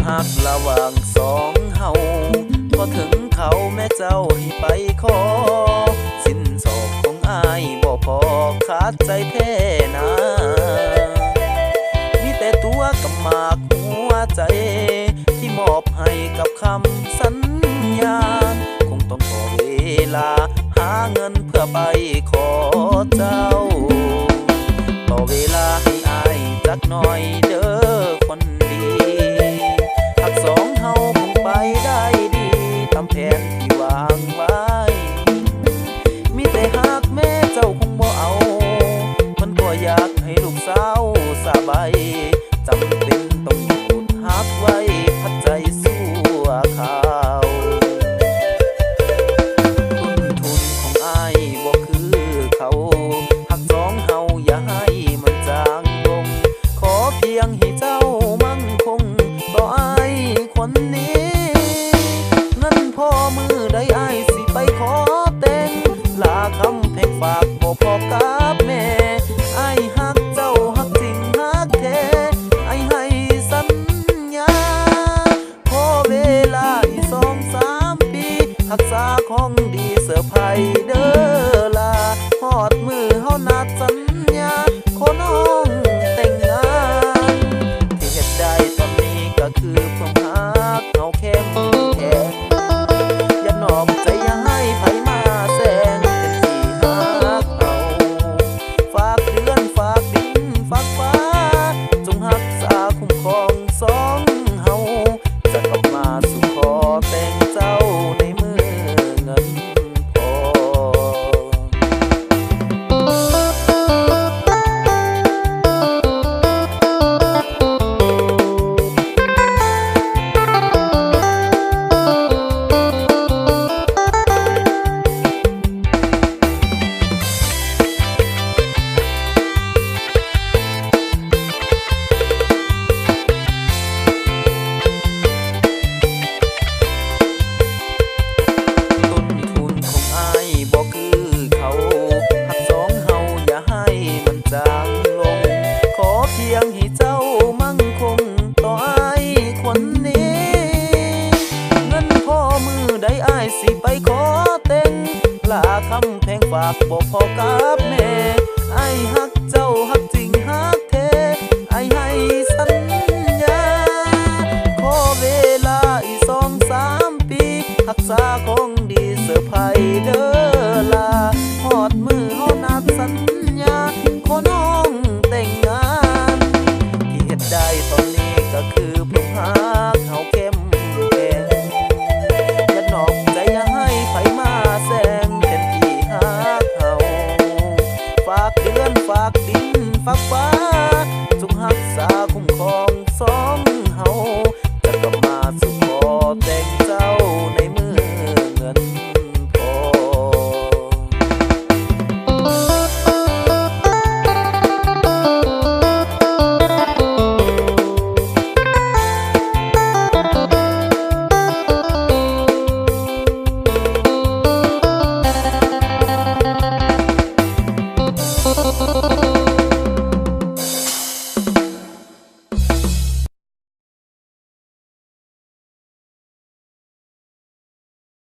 ຮັກລະຫວ່າງສອງເຮົາ ພໍເຖິງຄາວແມ່ເຈົ້າໃຫ້ໄປຂໍ ສິນສອດຂອງອ້າຍບໍ່ພໍ ຂາດໃຈແທ້ນາ ມີແຕ່ຕົວກັບໝາກຫົວໃຈ ທີ່ມອບໃຫ້ກັບຄຳສັນຍາ ຄົງຕ້ອງຂໍເວລາຫາເງິນເພື່ອໄປຂໍເຈົ້າ ຂໍເວລາໃຫ້ອ້າຍຈັກໜ້ອຍເດີ້ຄົນດີ ຮັກສອງເຮົາຄົງໄປໄດ້ດີ ຕາມແຜນທີ່ວາງໄວ້ ມີແຕ່ຫາກແມ່ເຈົ້າຄົງບໍ່ເອົາ ມັນກໍຢາກໃຫ້ລູກສາວສະບາຍ ຈຳເປັນຕ້ອງຢຸດຮັກໄວ້ ພັກໃຈຊົ່ວຄາວ ຕົ້ນທຶນຂອງອ້າຍບໍ່ຄືເຂົາ ຮັກສອງເຮົາຢ່າໃຫ້ມັນຈາງລົງ ຂໍພຽງໃຫ້ເຈົ້າໝັ້ນຄົງ ຕໍ່ອ້າຍຄົນນີ້ ເງິນພໍມື້ໃດອ້າຍຊິໄປຂໍແຕ່ງ ລາຄຳແພງຝາກບໍ່ພໍກັບແມ່ ອ້າຍຮັກເຈົ້າ ຮັກຈິງຮັກແທ້ ອ້າຍໃຫ້ສັນຍາ ຂໍເວລາອີກສອງສາມປີ ຮັກສາຂອງດີເຊີໄພເດີ້ລາ ຮອດມື້ເຮົານັດສັນຍາ ຂໍນ້ອງແຕ່ງງານ ທີ່ເຮັດໄດ້ຕອນນີ້ກໍຄືຄວາມຮັກເຮົາເຂັ້ມແຂງ ຢ່ານອກໃຈ ຢ່າໃຫ້ໃຜມາແຊງ ເປັນທີ່ຮັກເຮົາ ຝາກເດືອນ ຝາກດິນ ຝາກຟ້າ ຈົ່ງຮັກສາຄຸ້ມຄອງສອງເຮົາ ຈະກັບມາສູ່ຂໍແຕ່ງເຈົ້າໃນມື້ເງິນພໍ. ຕົ້ນທຶນຂອງອ້າຍບໍ່ຄືເຂົາ ຮັກສອງເຮົາຢ່າໃຫ້ມັນຈາງລົງ ຂໍພຽງໃຫ້ເຈົ້າໝັ້ນຄົງຕໍ່ອ້າຍຄົນນີ້ ເງິນພໍມື້ໃດອ້າຍຊິໄປຂໍແຕ່ງ ລາຄຳແພງຝາກບໍ່ພໍກັບແມ່ ອ້າຍຮັກ